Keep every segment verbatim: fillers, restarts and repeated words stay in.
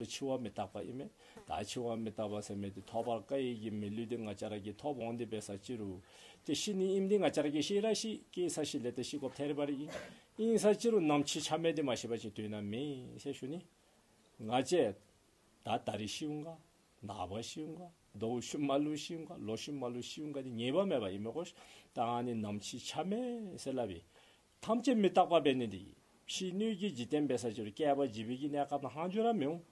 འཆི་བ་མི་རྟག་པ་ཨིན་མས། ད་འཆི་བ་མི་རྟག་པ་ཟེར་མི་འདི་ཐོབ་པར་དཀའ་བའི་གི་མི་ལུས་འདི་ང་བཅས་ར་གིས་ཐོབ་འོང་སྟེ་འབད་ས་ཅིག་རུང་ཏེ་ཤི་ནི་ཨིནམ་འདི་ང་བཅས་ར་གིས་ཤེས་ར་ཤེས། སྐྱེ་ས་ཤི་ལས་ཏེ་ཤི་དགོཔ་ཐལ་བ་ར་ཨིན། ཨིན་ས་ཅིག་རུང་ནམ་འཆི་ཆ་མེད་འདི་མ་ཤེས་པ་ཅིན་དོན་དག་མེད་ཟེར་ཞུ་ནི། ང་བཅས་ད་ད་རིས་ཤིཝ་ག། ནངས་པ་ཤིཝ་ག། ཟླཝ་ཤུལ་མ་ལུ་ཤིཝ་ག། ལོ་ཤུལ་མ་ལུ་ཤིཝ་ག་འདི་ངེས་པ་མེད་པ་ཨིན་མས་གོ། ད་ཨ་ནི་ནམ་འཆི་ཆ་མེད་ཟེར་སླབ་པའི་ཐམས་ཅད་མི་རྟག་པ་འབད་ནི་འདི་ཕྱི་སྣོད་ཀྱི་འཇིག་རྟེན་འབད་ས་ཅིག་རུང་བསྐལ་པ་འཇིག་པའི་གི་གནས་སྐབས་ནང་ལྷག་འགྱོ་ར་མི་འོང་།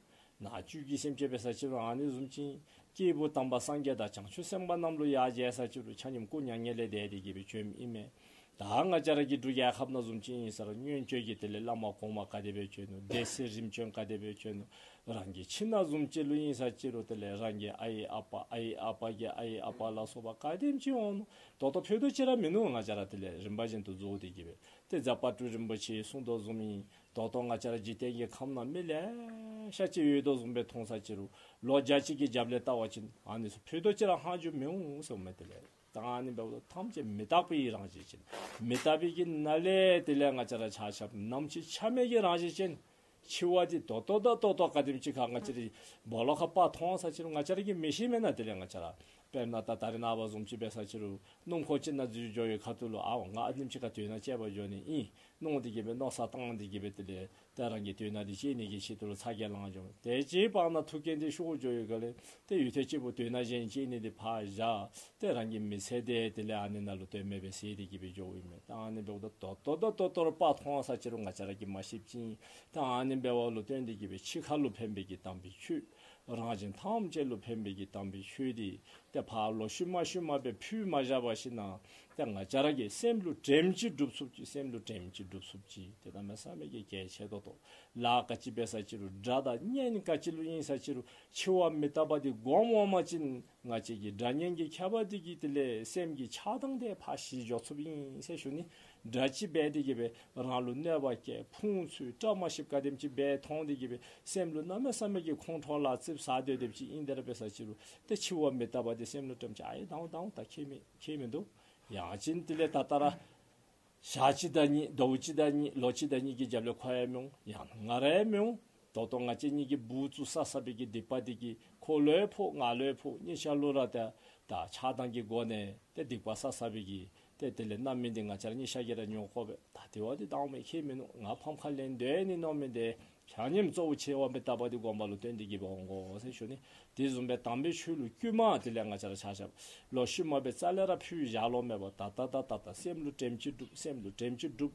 ནང་བཅུད་ཀྱི་སེམས་ཅན་འབད་ས་ཅིག་རུང་ཨ་ནི་བཟུམ་ཅིག་སྐྱེས་བུ་དམ་པ་སངས་རྒྱས་དང་བྱང་ཆུབ་སེམས་དཔའ་རྣམས་ལུ་ཡར་མཇལ་ས་ཅིག་རུང་ཆ་མཉམ་སྐུ་མྱ་ངན་ལས་འདས་ཏེ་གི་སྦེ་བྱོནམ་ཨིན་མས། ད་ང་བཅས་ར་གི་འབྲུག་རྒྱལ་ཁབ་ནང་བཟུམ་ཅིག་ཨིན་ས་རུང་སྔོན་བྱོན་གྱི་དེ་ལས་བླ་མ་གོང་མ་ག་དེ་སྦེ་བྱོན་ནུག། སྡེ་སྲིད་རིམ་བྱོན་ག་དེ་སྦེ་བྱོན་ནུག། རང་གི་ཁྱིམ་ནང་བཟུམ་ཅིག་ལུ་ཨིན་ས་ཅིག་རུང་དེ་ལས་རང་གི་ཨའི་ཨ་པ་ཨའི་ཨ་པ་གི་ཨའི་ཨ་པ་ལ་སོགས་པ་ག་དེམ་ཅིག་འོང་ནུག། ད་ལྟོ་ཕུད་རྡོག་ཅིག་ར་མིན་ནུག། ང་བཅས་ར་དེ་ལས་རིམ་པ་བཞིན་དུ་རྫོགས་ཏེ་གི་སྦེ། ཏེ་རྫ་དཔལ་སྤྲུལ་རིན་པོ་ཆེ་གསུང་དོ་བཟུམ་ཨིན། ད་ལྟོ་ང་བཅས་ར་འཇིག་རྟེན་གྱི་ཁམས་ནང་མི་ལེ་ཤ་ཅིག་ཡོད་དོ་བཟུམ་སྦེ་མཐོང་ས་ཅིག་རུང་ལོ་བརྒྱ་ཅིག་གི་རྒྱབ་ལས་བལྟ་བ་ཅིན་ཨ་ནི་ཚུ་ཕུད་རྡོག་ཅིག་ར་ལྷག་འགྱོ་མི་འོང་ཟེར་མས། དེ་ལས་ད་ཨ་ནི་འབདཝ་ད་ཐམས་ཅད་མི་རྟག་པའི་རང་བཞིན་ཅན། མི་རྟག་པའི་གི་ནང་ལས་དེ་ལས་ང་བཅས་ར་ཆ་ཁྱབ་ནམ་འཆི་ཆ་མེད་ཀྱི་རང་བཞིན་ཅན། འཆི་བ་འདི་ད་ལྟོ་ད་ད་ལྟོ་ག་དེམ་ཅིག་ཁར་ང་བཅས་ར་སྦོ་ལོགས་ཁར་སྤར་མཐོང་ས་ཅིག་རུང་ང་བཅས་ར་གིས་མི་ཤེས་མེན་ན། དེ་ལས་ང་བཅས་ར་དཔེར་ན་ད་ད་རེས་ནངས་པ་བཟུམ་ཅིག་འབད་ས་ཅིག་རུང་སྣུམ་འཁོར་ཅིག་ནང་འཛུལ་འགྱོ་བའི་ཁ་ཐུག་ལུ་ཨའོ་ང་ཨ་ནེམ་ཅིག་ཁར་དོན་དག་བཅད་པར་འགྱོ་ནི་ཨིན་མནོ་སྟེ་གི་སྦེ་མནོ་བསམ་བཏང་སྟེ་གི་སྦེ་དེ་ལས་ད་རང་གི་དོན་དག་འདི་བཅད་ནི་གི་ཆེད་དུ་ལུ་ཚ་གྱང་ལང་འགྱོ། དེ་ཅིག་བར་ན་ཐུག་རྐྱེན་འདི་ཤོར་འགྱོ་བའི་སྒང་ལས་ཏེ་ཡུན་ཐུང་ཅིག་པོ་དོན་དག་གཞན་བཅད་ནི་འདི་ཕར་བཞག། ཏེ་རང་གི་མི་ཚེ་འདི་དེ་ལས་ཨ་ནི་ནང་ལུ་དོན་མེད་པའི་ཟད་དེ་གི་སྦེ་འགྱོཝ་ཨིན་མས། ད་ཨ་ནི་འབདཝ་ད་ད་ལྟོ་ད་ད་ལྟོ་ར་སྤར་མཐོང་ས་ཅིག་རུང་ང་བཅས་ར་གིས་མ་ཤེསཔ་ཅིག་ཨིན། ད་ཨ་ནི་འབདཝ་ལུ་བརྟེན་ཏེ་གི་སྦེ་འཆི་ཁ་ལུ་ཕན་པའི་གི་དམ་པའི་ཆོས། རང་གཞན་ཐམས་ཅད་ལུ་ཕན་པའི་གི་དམ་པའི་ཆོས་འདི་ཏེ་ཕར་ལོག་ཤུལ་མ་ཤུལ་མ་སྦེ་ཕུད་མ་བཞག་པར་ཞིནམ་ལས་ཏེ་ང་བཅས་ར་གི་སེམས་ལུ་དྲནམ་ཅིག་སྒྲུབ་ཚུགསཔ་ཅིག། སེམས་ལུ་དྲནམ་ཅིག་སྒྲུབ་ཚུགསཔ་ཅིག་དེ་གནམ་མེད་ས་མེད་ཀྱི་གལ་ཆེ་ཏོག་ཏོ། ལཱ་ག་ཅི་འབད་ས་ཅིག་རུང་དགྲ་དང་གཉེན་ག་ཅི་ལུ་ཨིན་ས་ཅིག་རུང་འཆི་བ་མི་རྟག་པ་འདི་སྒོམ་འོང་པ་ཅིན་ང་བཅས་ཀྱི་དགྲ་གཉེན་གྱི་ཁྱད་པར་འདི་གིས་དེ་ལས་སེམས་ཀྱི་ཆགས་སྡང་འདི་ཕར་ཞི་འགྱོ་ཚུགསཔ་ཨིན་ཟེར་ཞུ་ནི། དགྲ་ཅིག་འབད་དེ་གི་སྦེ་རང་ལུ་གནོད་པ་བཀལ་ཕུང་འཚོལ་བཀྲ་མ་ཤིསཔ་ག་དེམ་ཅིག་འབད་མཐོང་སྟེ་གི་སྦེ་སེམས་ལུ་གནམ་མེད་ས་མེད་ཀྱི་ཁོང་ཁྲོ་ལ་ཙིགཔ་ཟ་སྡོད་སྡོདཔ་ཅིག་ཨིན། དེ་ར་འབད་ས་ཅིག་རུང་ཏེ་འཆི་བ་མི་རྟག་པ་འདི་སེམས་ལུ་དྲནམ་ཅིག་ཨའི་ད་འོང་ད་འོང་ད་ཁྱད་མི་ཁྱད་མིན་འདུག། ཡང་ཅིན་དེ་ལས་ད་ལྟོ་ར་ཞག་གཅིག་དང་གཉིས་ཟླཝ་གཅིག་དང་གཉིས་ལོ་གཅིག་དང་གཉིས་ཀྱི་རྒྱབ་ལས་ཁོ་ཡང་མི་འོང་། ཡང་ན་ང་ར་ཡང་མི་འོང་། ད་ལྟོ་ང་བཅས་གཉིས་ཀྱིས་འབུ་བཙུགས་བསགས་བསགས་པའི་གི་སྡིག་པ་འདི་གིས་ཁོ་ལུ་ཡང་ཕོག་ང་ལུ་ཡང་ཕོག། གཉིས་ཆ་ལུ་ར་ཏེ་ད་ཆགས་སྡང་གི་སྒོ་ནས་ཏེ་སྡིག་པ་བསགས་བསགས་པའི་གི་ཏེ་དེ་ལས་རྣམ་སྨིན་འདི་ང་བཅས་ར་གཉིས་ཆ་གིས་ར་མྱོང་དགོ་པས། ད་དེ་བ་འདི་ད་འོང་མི་ཁྱད་མིན་འདུག། ང་ཕམ་ཁ་ལེན་སྡོད་ནི་མནོ་མི་འདི་ཆ་མཉམ་གཙོ་བོ་འཆི་བ་མི་རྟག་པ་འདི་སྒོམ་པ་ལུ་བརྟེན་ཏེ་གི་སྦེ་འོང་དགོ་ཟེར་ཞུ་ནི། དེ་བཟུམ་སྦེ་དམ་པའི་ཆོས་ལུ་དཀྱུས་མ་དེ་ལས་ང་བཅས་ར་ཆ་ཁྱབ་ལོག་ཤུལ་མ་སྦེ་རྩ་ལས་ར་ཕུད་བཞག་ལོང་མེད་པར་ད་ལྟོ་ད་ལྟོ་ད་ལྟོ་སེམས་ལུ་དྲནམ་ཅིག་སྒྲུབ། སེམས་ལུ་དྲནམ་ཅིག་སྒྲུབ་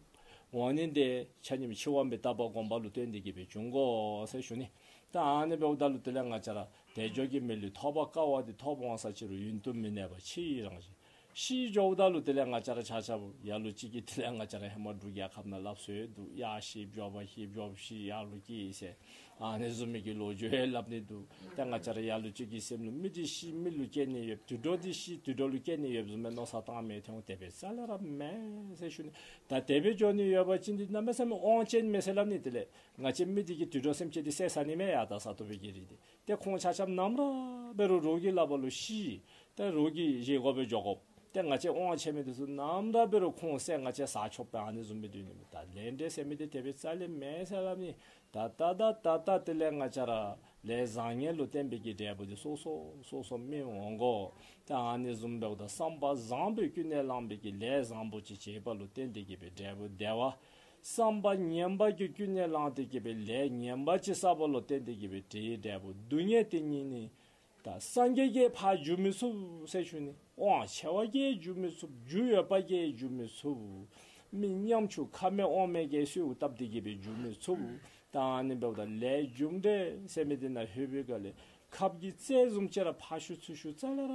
འོང་ནི་འདི་ཆ་མཉམ་འཆི་བ་མི་རྟག་པ་སྒོམ་པ་ལུ་བརྟེན་ཏེ་གི་སྦེ་འབྱུང་དགོ་ཟེར་ཞུ་ནི། ད་ཨ་ནི་འབདཝ་ད་ལུ་དེ་ལས་ང་བཅས་ར་དལ་འབྱོར་གྱི་མི་ལུས་ཐོབ་པར་དཀའ་བ་འདི་ཐོབ་འོང་ས་ཅིག་རུང་ཡུན་དུ་མི་གནས་པ་འཆི་བའི་རང་བཞིན། ཤི་འགྱོཝ་ད་ལུ་དེ་ལས་ང་བཅས་ར་ཆ་ཁྱབ་ལ་ལུ་ཅིག་གིས་དེ་ལས་ང་བཅས་ར་ཧེ་མ་འབྲུག་རྒྱལ་ཁབ་ནང་སླབ་སྲོལ་འདུག། ཡར་ཤི་འབྱོར་བར་ཤི་འབྱོར་བར་ཤི་ཡར་ལུ་སྐྱེས་ཟེར། ཨ་ནི་བཟུམ་མའི་གི་ལོ་རྒྱུས་ཡང་སླབ་ནི་འདུག། ཏེ་ང་བཅས་ར་ལ་ལུ་ཅིག་གི་སེམས་ལུ་མི་འདི་ཤི་མི་ལུ་སྐྱེ་ནི་ཡོད། དུད་འགྲོ་འདི་ཤི་དུད་འགྲོ་ལུ་སྐྱེ་ནི་ཡོདཔ་བཟུམ་སྦེ་མནོ་བསམ་བཏང་མི་ཐོན་དེ་སྦེ་རྩ་ལས་ར་མེན་ཟེར་ཞུ་ནི། ད་དེ་སྦེ་འགྱོ་ནི་ཡོད་པ་ཅིན་འདི་གནམ་མེད་ས་མེད་དབང་ཅན་མས་ཟེར་སླབ་ནི། དེ་ལས་ང་བཅས་མི་འདི་གིས་དུད་འགྲོ་སེམས་ཅན་འདི་བསད་ཟ་ནི་མས་ཡ། ད་ས་ཐོབ་པའི་གི་རིགས་འདི། ཏེ་ཁོང་ཆ་ཁྱབ་ནམ་ར་འབད་རུང་རོགས་ཀྱི་ལག་པར་ལུ་ཤི། ཏེ་རོགས་ཀྱི་བཞེས་སྒོ་སྦེ་འགྱོ་དགོཔ། ཏེ་ང་བཅས་དབང་ཆེ་མི་འདི་ཚུ་ནམ་ར་འབད་རུང་ཁོང་བསད་ང་བཅས་ཟ་ཆོགཔ་ཨ་ནི་བཟུམ་སྦེ་སྡོད་ནི་མས། ད་ལས་འབྲས་ཟེར་མི་འདི་དེ་སྦེ་རྩ་ལས་མེན་ཟེར་སླབ་ནི། ད་ད་ད་ད་ད་དེ་ལས་ང་བཅས་ར་ལས་བཟང་ངན་ལུ་བརྟེན་པའི་གི་འབྲས་བུ་འདི་སོ་སོ་སོ་སོ་སྨིན་འོང་དགོ། ཏེ་ཨ་ནི་བཟུམ་འབདཝ་ད་བསམ་པ་བཟང་པོས་ཀུན་ནས་བསླངས་པའི་གི་ལས་བཟང་པོ་ཅིག་བྱས་པ་ལུ་བརྟེན་ཏེ་གི་སྦེ་འབྲས་བུ་བདེ་བ། བསམ་པ་ངན་པ་གིས་ཀུན་ནས་བསླངས་ཏེ་གི་སྦེ་ལས་ངན་པ་ཅིག་བསགས་པ་ལུ་བརྟེན་ཏེ་གི་སྦེ་དེའི་འབྲས་བུ་སྡུག་བསྔལ་དེ་ཉིད་ནི། ད་སངས་རྒྱས་ཀྱིས་ཕར་བསྒྱུར་མི་ཚུགས་ཟེར་ཞུ་ནི། དབང་ཆེ་བ་གིས་བསྒྱུར་མི་ཚུགས། རྒྱུ་ཡོད་པ་གིས་བསྒྱུར་མི་ཚུགས། མི་ཉམ་ཆུང་ཁ་མེད་དབང་མེད་ཀྱིས་གསོལཝ་བཏབ་སྟེ་གི་སྦེ་བསྒྱུར་མི་ཚུགས། ད་ཨ་ནི་འབདཝ་ད་ལས་རྒྱུ་འབྲས་ཟེར་མི་འདི་ནང་ལྷོད་པའི་སྒང་ལས་ཁབ་ཀྱི་རྩེ་བཟུམ་ཅིག་ར་ཕར་བཤུ་ཚུར་བཤུ་རྩ་ལས་ར་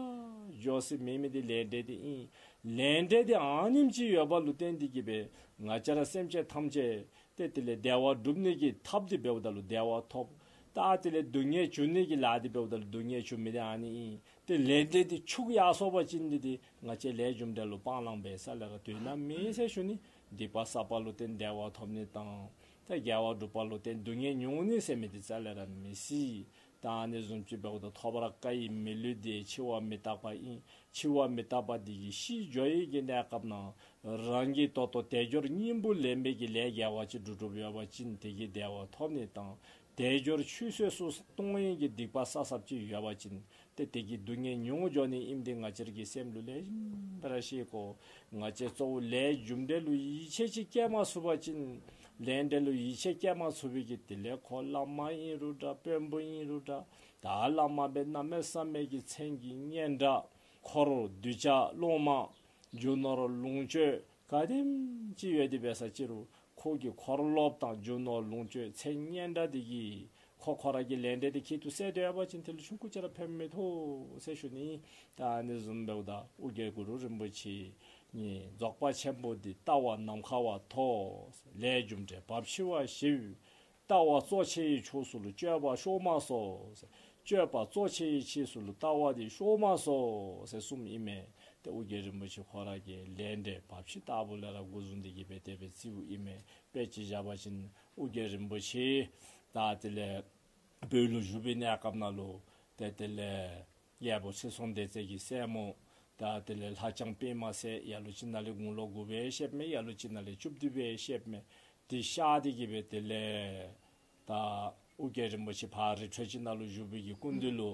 འགྱོ་ས་མེད་མི་འདི་ལས་འབྲས་འདི་ཨིན། ལས་འབྲས་འདི་ཨ་ནེམ་ཅིག་ཡོད་པ་ལུ་བརྟེན་ཏེ་གི་སྦེ་ང་བཅས་ར་སེམས་ཅན་ཐམས་ཅད་ཏེ་དེ་ལས་བདེ་བ་སྒྲུབ་ནི་གི་ཐབས་འདི་འབདཝ་ད་ལུ་བདེ་བ་ཐོབ། ད་དེ་ལས་སྡུག་བསྔལ་འབྱུང་ནི་གི་ལཱ་འདི་འབདཝ་ད་ལུ་སྡུག་བསྔལ་འབྱུང་མི་འདི་ཨ་ནི་ཨིན། ཏེ་ལས་འབྲས་འདི་འཆུག་ཡར་སོང་པ་ཅིན་འདི་འདི་ང་བཅས་ལས་རྒྱུ་འབྲས་ལུ་སྤང་བླང་འབད་ས་ལས་ར་དོན་དག་མེད་ཟེར་ཞུ་ནི། སྡིག་པ་བསགས་པ་ལུ་བརྟེན་བདེ་བ་ཐོབ་ནི་དང་། ཏེ་དགེ་བ་སྒྲུབ་པ་ལུ་བརྟེན་སྡུག་བསྔལ་མྱོང་ནི་ཟེར་མི་འདི་རྩ་ལས་ར་མི་སྲིད། ད་ཨ་ནི་བཟུམ་ཅིག་འབདཝ་ད་ཐོབ་པར་དཀའ་བའི་མི་ལུས་འདི་འཆི་བ་མི་རྟག་པ་ཨིན། འཆི་བ་མི་རྟག་པ་འདི་གིས་ཤི་འགྱོ་བའི་གི་གནས་སྐབས་ནང་རང་གིས་ད་ལྟོ་དལ་འབྱོར་སྙིང་པོ་ལེན་པའི་གི་ལས་དགེ་བ་ཅིག་སྒྲུབ་སྒྲུབ་ཡོད་པ་ཅིན་དེ་གིས་བདེ་བ་ཐོབ་ནི་དང་ དལ་འབྱོར་ཆུད་ཟོས་སུ་གཏོང་ནིའི་སྡིག་པ་བསགས་བསགསཔ་ཅིག་ཡོད་པ་ཅིན་ཏེ་དེ་གི་སྡུག་བསྔལ་མྱོང་འགྱོ་ནི་ཨིནམ་འདི་ང་བཅས་ར་གི་སེམས་ལུ་ལེགས་ཤོམ་སྦེ་ར་ཤེས་དགོ། ང་བཅས་གཙོ་བོ་ལས་རྒྱུ་འབྲས་ལུ་ཡིད་ཆེས་ཅིག་བསྐྱེད་མ་ཚུགས་པ་ཅིན་ལས་འབྲས་ལུ་ཡིད་ཆེས་བསྐྱེད་མ་ཚུགས་པའི་གི་དེ་ལས་ཁོ་བླ་མ་ཨིན་རུང་འདྲ་དཔོན་པོ་ཨིན་རུང་འདྲ་ད་བླ་མ་སྦེ་གནམ་མེད་ས་མེད་ཀྱི་མཚན་གྱི་སྙན་གྲགས་འཁོར་གདུལ་བྱ་སློབ་མ་རྒྱུ་ནོར་ལོངས་སྤྱོད་ག་དེམ་ཅིག་ཡོད་དེ་འབད་ས་ཅི་རུང་ཁོ་གི་འཁོར་སློབ་དང་རྒྱུ་ནོར་ལོངས་སྤྱོད་མཚན་སྙན་གྲགས་འདི་གིས་ཁོ་ཁོ་ར་གི་ལས་འབྲས་འདི་ཁྱད་དུ་བསད་དེ་ཡོད་པ་ཅིན་དེ་ལུ་ཆུང་ཀུ་ཅིག་ར་ཕན་མི་ཐོགས་ཟེར་ཞུ་ནི། ད་ཨ་ནི་བཟུམ་འབདཝ་ད་ཨོ་རྒྱན་གུ་རུ་རིན་པོ་ཆེ་ནི་རྫོགས་པ་ཆེན་པོ་འདི་ལྟ་བ་ནམ་མཁའ་བ་མཐོ། ལས་རྒྱུ་འབྲས་བབས་ཕྱི་བ་ཞིབ། ལྟ་བ་གཙོ་ཆེ་བའི་ཕྱོགས་སུ་ལུ་སྤྱོད་པ་ཤོར་མ་སོང་། སྤྱོད་པ་གཙོ་ཆེ་བའི་ཕྱོགས་སུ་ལུ་ལྟ་བ་འདི་ཤོར་མ་སོང་ཟེར་གསུངམ་ཨིན་མས། ཏེ་ཨོ་རྒྱན་རིན་པོ་ཆེ་ཁོ་ར་གི་ལས་འབྲས་བབས་ཕྱི་ལྟ་བུ་ལས་ར་འགོ་བཟུང་སྟེ་གི་སྦེ་དེ་སྦེ་རྩིཝ་ཨིན་མས། དཔེ་ཅིག་བཞག་པ་ཅིན་ཨོ་རྒྱན་རིན་པོ་ཆེ་ད་དེ་ལས་བོད་ལུ་བཞུགས་པའི་གནས་སྐབས་ནང་ལུ་ཏེ་དེ་ལས་རྒྱལ་པོ་ཁྲི་སྲོང་ལྡེ་བཙན་གྱི་སྲས་མོ་ད་དེ་ལས་ལྷ་ལྕམ་པདྨ་གསལ་ལ་ལུ་ཅིག་ནང་ལས་དགུང་ལོ་དགུ་པའི་བཤདཔ་མས། ལ་ལུ་ཅིག་ནང་ལས་བཅུ་བདུན་པའི་བཤདཔ་མས། དེ་ཤར་ཏེ་གི་སྦེ་དེ་ལས་ད་ཨོ་རྒྱན་རིན་པོ་ཆེ་ཕར་རི་ཁྲོད་ཅིག་ནང་ལུ་བཞུགས་པའི་གི་སྐུ་མདུན་ལུ་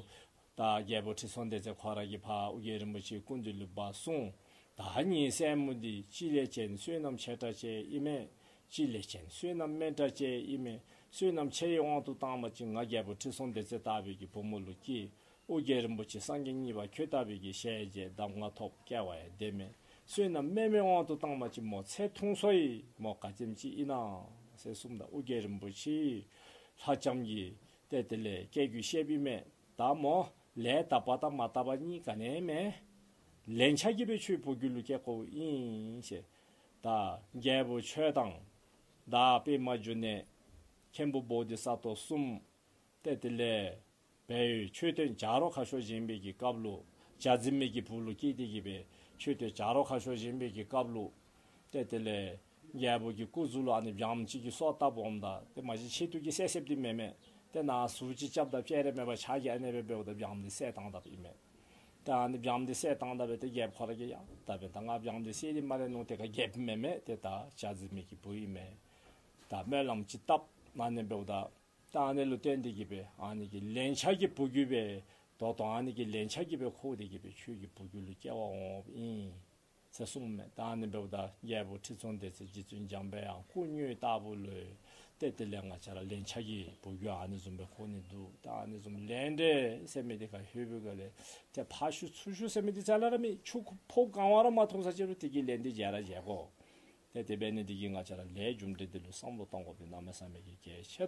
ད་རྒྱལ་པོ་ཁྲི་སྲོང་ལྡེ་བཙན་ཁོ་ར་གིས་ཕར་ཨོ་རྒྱན་རིན་པོ་ཆེའི་སྐུ་མདུན་ལུ་འབག་སོང་། ད་ངེའི་སྲས་མོ་འདི་གཅིག་ལས་ཅན་བསོད་ནམས་ཆེ་དྲགས་ཅིག་ཨིན་མས། གཅིག་ལས་ཅན་བསོད་ནམས་དམན་དྲགས་ཅིག་ཨིན་མས། བསོད་ནམས་ཆེ་བའི་དབང་དུ་བཏང་བ་ཅིན་ང་རྒྱལ་པོ་ཁྲི་སྲོང་ལྡེ་བཙན་ལྟ་བུའི་གི་བུ་མོ་ལུ་སྐྱེ། ཨོ་རྒྱན་རིན་པོ་ཆེ་སངས་རྒྱས་གཉིས་པ་ཁྱོད་ལྟ་བུའི་གི་ཞལ་མཇལ་གདམས་ངག་ཐོབ་སྐྱེ་བ་ཡང་བདེ་མས། བསོད་ནམས་དམན་པའི་དབང་དུ་བཏང་བ་ཅིན་མོ་ཚེ་ཐུང་སོ་ཡི། མོ་ག་དེམ་ཅིག་ཨིན་ན་ཟེར་གསུངམ་ད་ཨོ་རྒྱན་རིན་པོ་ཆེ་ལྷ་ལྕམ་གྱིས་ཏེ་དེ་ལས་སྐད་བསྒྱུར་བཤདཔ་ཨིན་མས། ད་མོ་ལས་དག་པ་དང་མ་དག་པ་གཉིས་ག་ནི་ཡང་མེད། ལན་ཆགས་ཀྱིས་སྦེ་ཁྱོད་བུ་གུ་ལུ་སྐྱེ་དགོཔ་ཨིན་ཟེར། ད་རྒྱལ་པོ་ཁྱོད་དང་ད་པདྨ་འབྱུང་གནས་མཁན་པོ་བོ་དྷི་ས་ཏྭ་གསུམ་ཏེ་དེ་ལས་སྦེ་མཆོད་རྟེན་བྱ་རོག་ཁ་ཤོར་བཞེངས་པའི་གི་སྐབས་ལུ་བྱ་རྫི་མའི་གི་བུ་ལུ་སྐྱེས་ཏེ་གི་སྦེ་མཆོད་རྟེན་བྱ་རོག་ཁ་ཤོར་བཞེངས་པའི་གི་སྐབས་ལུ་ཏེ་དེ་ལས་རྒྱལ་པོ་གི་སྐུ་གཟུགས་ལུ་ཨ་ནི་བྱམོ་ཅིག་གིས་སོ་བཏབ་འོངམ་ད་ཏེ་མ་གཞི་ཆེད་དུ་གི་བསད་བསདཔ་འདི་མེན་མས། ཏེ་ནཱ་ཟུག་ཅིག་རྐྱབ་ད་སྤྱན་རས་མེད་པ་ཕྱག་གིས་ཨ་ནེ་སྦེ་འབདཝ་ད་བྱམོ་འདི་བསད་བཏང་དཔ་ཨིན་མས། ཏེ་ཨ་ནི་བྱམོ་འདི་བསད་བཏང་ད་སྦེ་ཏེ་རྒྱལཔོ་ཁོ་ར་གིས་ཡ་ད་སྦེ་ད་ང་བྱམོ་འདི་བསད་ནི་མ་རན་ནུག། དེ་ཁར་རྒྱལཔོ་མེན་མས། ཏེ་ད་བྱ་རྫི་མའི་གི་བུ་ཨིན་མས། ད་སྨོན་ལམ་ཅིག་བཏབ་ཨ་ནེ་འབདཝ་ད་ད་ཨ་ནི་ལུ་བརྟེན་ཏེ་གི་སྦེ་ཨ་ནི་གི་ལན་ཆགས་ཀྱི་བུ་གུ་སྦེ་ད་ལྟོ་ཨ་ནི་གི་ལན་ཆགས་ཀྱིས་སྦེ་འཁོར་ཏེ་གི་སྦེ་ཁྱོད་ཀྱི་བུ་གུ་ལུ་སྐྱེ་བར་འོངམ་ཨིན་ཟེར་གསུངམ་མས། ད་ཨ་ནི་འབདཝ་ད་རྒྱལ་པོ་ཁྲི་སྲོང་ལྡེ་བཙན་རྗེ་བཙུན་འཇམ་དཔལ་དབྱངས་སྐུ་དངོས་ལྟ་བུ་ལུ་ཏེ་དེ་ལས་ང་བཅས་ར་ལན་ཆགས་ཀྱི་བུ་གུ་ཨ་ནི་བཟུམ་སྦེ་འཁོར་ནི་འདུག། ད་ཨ་ནི་བཟུམ་ལས་འབྲས་ཟེར་མི་འདི་ཁར་ལྷོད་པའི་སྒང་ལས་ཏེ་ཕར་ཤུལ་ཚུར་ཤུལ་ཟེར་མི་འདི་རྩ་ལས་ར་མེད། ཆུ་ཁོག་ཕོཝ་གང་བ་ར་མ་འཐུང་ས་ཅི་རུང་དེ་གི་ལན་འདི་འཇལ་ར་འཇལ་དགོ། ཏེ་དེ་འབད་ནི་འདི་གིས་ང་བཅས་ར་ལས་རྒྱུ་འབྲས་འདི་ལུ་བསམ་བློ་གཏང་དགོཔ་འདི་གནམ་མེད་ས་མེད་ཀྱི་གལ་ཆེ།